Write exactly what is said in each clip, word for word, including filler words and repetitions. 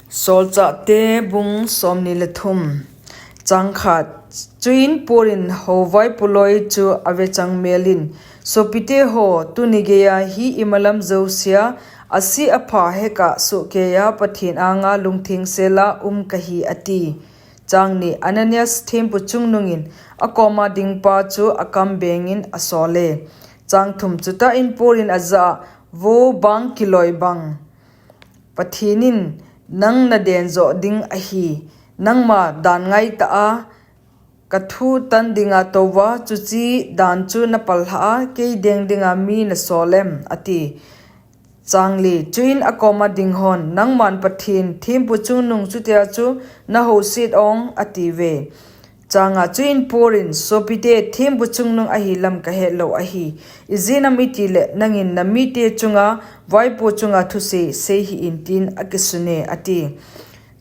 Solchahte bung somni le thum. Chang khat. Chuin Paul in hovaipo loi chu avechang melin, Sopite ho, tuni geiya hi imalam jousea asi apha hekah sohkeiya Pathen anga lungthengsela um kahi, ati. Chang ni. Ananias thempu chungnungin akoma dingpa chu akam bengin asole. Chang thum. Chutah in Paul in ajah a, Vo bang kiloi bang, Pathen in nang naden joh ding ahi. Nangma dan ngaitah a kathu tan dinga touva, chuche dan chu napalhah a, kei deng dinga mi nasol em? ati. Chang li. Chuin akoma dinghon, Nangman Pathen thempu chungnung chutia chu nahouset ong, atiuve. Chang nga. Chuin Paul in, Sopite, thempu chungnung ahi lam kahet lou ahi. Ijeh inem itile nangin namite chunga vaipo chunga thusei sei hih in, tin akisune, ati.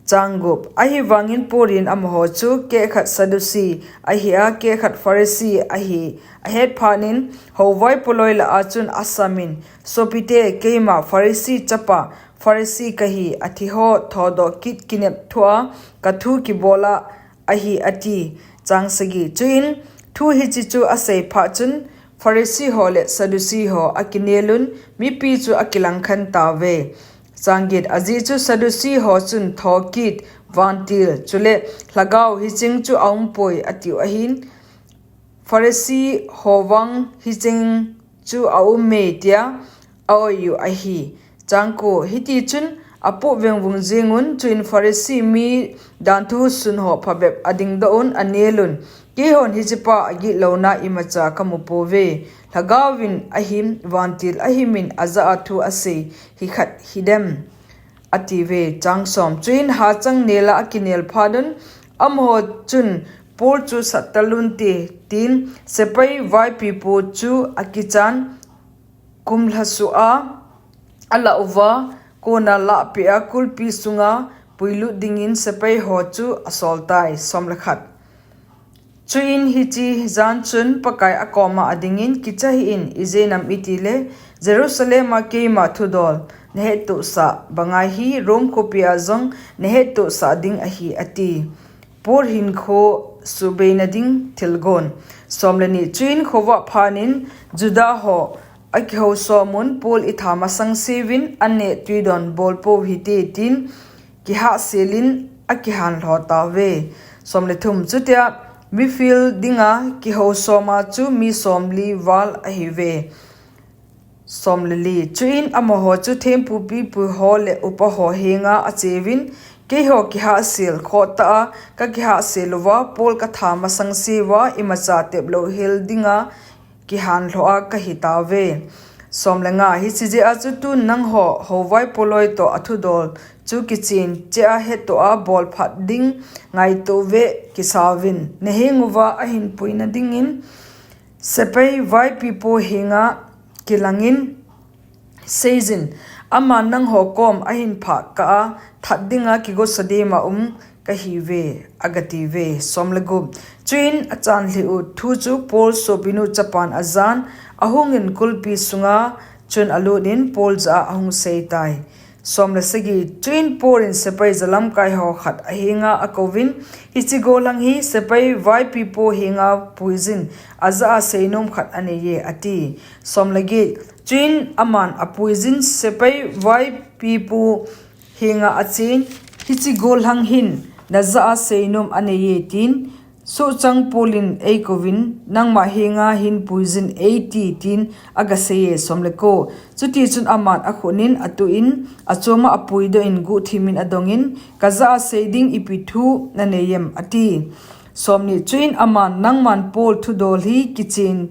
Chang gup. Ahivangin Paul in amaho chu kehkhat Sadducee ahi a, kehkhat Pharisee ahi ahet phatnin, hovaipo loi lah a chun asamin, Sopite, keima Pharisee chapa, Pharisee kahi, athiho thodoh kit kinep thua kathu kibola ahi, ati. Chang sagi. Chuin thu hiche chu asei phat chun Pharisee ho le Sadducee ho akinelun, mipi chu akilangkhan tauve. Chang get. Ajeh chu Sadducee ho chun thokit, vantil, chule lhagao hicheng chu aumpoi atiu ahin, Pharisee ho vang hicheng chu aume tia aoiu ahi. Chang ko. Hitichun apoh vengvung jengun, chuin Pharisee mi danthu sunho phabep adingdoh un, anelun, Keihon hichepa agitlouna imacha kamupouve. Lhagaovin ahim, vantil ahimin ajah a thu asei hi khat hidem, atiuve. Chang som. Chuin hachang nela akinel phatun, amaho chun, Paul chu sattalunte, tin sepai vaipipo chu akichan, kumlha soh a alah uva, kona lahpeh a kulpi sunga puilut dingin sepai ho chu asoltai. Som le khat. Chuin hiche jan chun Pakai akoma adingin, Kicha hih in, ijeh inem itile Jerusalem a keima thudol nahettohsah banga hi Rome khopia jong nahettohsah ding ahi, ati. Paul hinkho suhbeina ding thilgon. Som le ni. Chuin khovah phatnin Juda ho akihousomun, Paul itha masangseuvin anneh twidon bolpou hite, tin kihahselin akihanlho tauve. Som le thum. Chutia mifil dinga kihousoma chu mi somli val ahiuve. Som le li. Chuin amaho chu thempu pipu ho le upa ho henga acheuvin, Keiho kihahsel khohtah a kakihahsel uva, Paul katha masangseuva imacha teplou hel dinga kihanlhoh a kahitauve. Som le nga. Hiche jeh a chu tun nangho hovaipo loi toh athudol chu kichen cheh a hettoh a bolphat ding ngaito uve, kisauvin. Nahenguva ahinpuina dingin sepai vaipipo henga kilangin seijin, Aman nangho kom ahinphah kah a that dinga kigosadema um kahiuve, agatiuve. Som le gup. Chuin achanlheh u thu chu Paul sopinu chapan ajan, ahungin kulpi sunga chun alutnin Paul jah a ahung seitai. Som le sagi. Chuin Paul in sepai jalamkaiho khat ahenga akouvin, Hiche gollhang hi sepai vaipipo henga puiyin, ajah a seinom khat aneiye, ati. Som le get. Chuin aman apuiyin sepai vaipipo henga achen, Hiche gollhang hin najah a seinom aneiye, tin, Sohchang Paul in eikouvin, Nangma henga hin puiyin eiti, tin agaseiye. Som le ko. Chutichun aman akhutnin atuh in, achoma apuidoh in guhthimin adongin, Kajah a sei ding ipi thu naneiyem, ati. Som ni. Chuin aman, Nangman Paul thudol hi kichen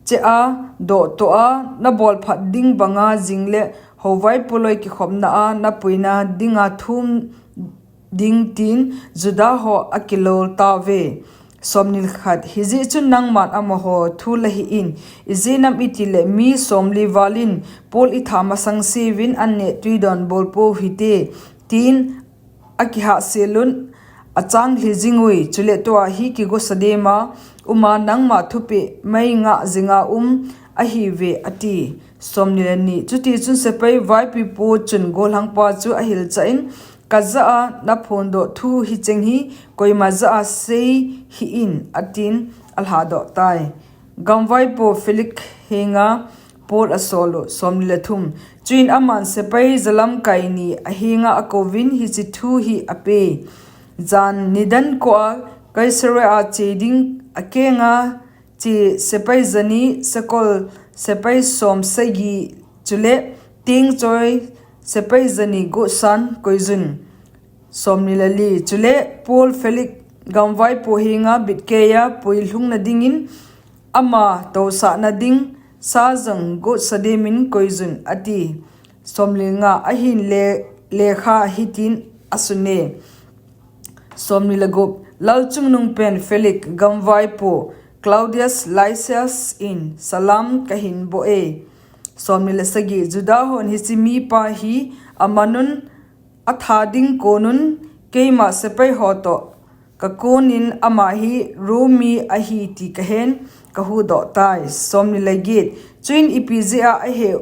cheh a dohtoh a nabolphat ding banga jingle hovaipo loi kikhopna a napuina dinga thum ding, tin Juda ho akilol tauve. Som ni le khat. Hijeh chun nangman amaho thu lahih in, ijeh inem itile mi somli valin Paul itha masangseuvin anneh twidon bolpou hite, tin akihahselun, achanglhi jingui, chule tua hi kigosadema uma nangma thupeh mai ngah jinga um ahiuve, ati. Som ni le ni. Chutichun sepai vaipipo chun gollhangpa chu ahilchah in, kajah a naphondoh thu hicheng hi koima jah a sei hih in, atin alhadoh tai. Gamvaipo Felix henga Paul asol u. Somni le thum. Chuin aman sepai jalamkai ni ahenga akouvin hiche thu hi apei: Jan nidan ko a Caesarea che ding akenga che sepai jani, sakol sepai som sagi chule tengchoi sepai jani gotsan koijun. Somni le li. Chule Paul Felix gamvaipo henga bitkeiya puilhungna dingin ama tousahna ding sa jong gotsa demin koijun, ati. Somni le nga. Ahin le lekha hitin asune: Somni le gup. Lal chungnungpen Felix, gamvaipo Claudius Lysias in salam kahin boh e. Somni le sagi. Juda hon hiche mipa hi amanun atha ding konun keima sepai ho toh kakonin ama hi Rome mi ahi ti kahen kahuhdoh tai. Somni le get. Chuin ipi jeh a aheh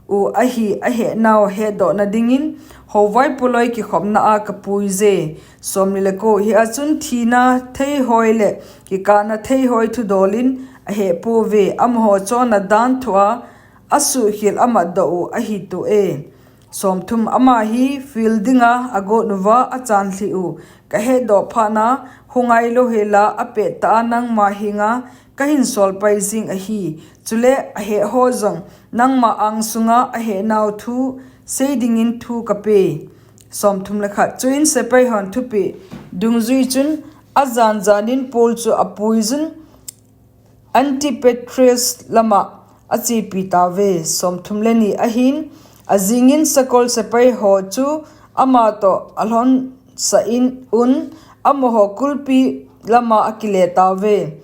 u ahi ahehnau hetdohna dingin hovaipo loi kikhopna a kapuije. Somni le ko. Hia chun thina theihoi le kikana theihoi thudolin aheh pouve, amaho chonna dan thua asuhkhel amatdoh u ahi toh e. Somthum. Ama hi fil dinga agot uva achan lheh u kahetdoh phatna, hungai louhela apettah a nangma henga kahin solpai jing ahi. Chule ahehho jong nangma angsunga ahehnau thu sei dingin thu kapei. Somthum le khat. Chuin sepai hon thupeh dungjui chun ajan janin Paul chu apuijun Antipatris lama achepi tauve. Somthum le ni. Ahin ajingin sakol sepai ho chu ama toh alhonsah in un amaho kulpi lama akile tauve.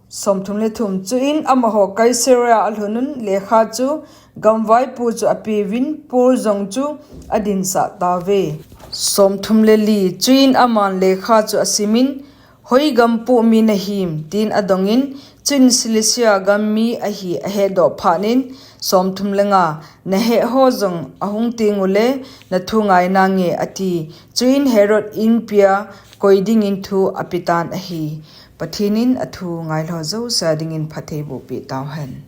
Somthum le thum. Chuin amaho Caesarea alhunun lekha chu gamvaipo chu apeuvin Paul jong chu adinsah tauve. Somthum le li. Chuin aman lekha chu asimin, Hoi gam poh mi nahim, tin adongin, chuin Cilicia gam mi ahi ahetdoh phatnin, Somthum le nga. Nahehho jong ahung tengule nathu ngai nange, ati. Chuin Herod inpia koi dingin thu apetan ahi. Pathen in athu ngailhou jousea dingin phatthei bohpeh tauhen.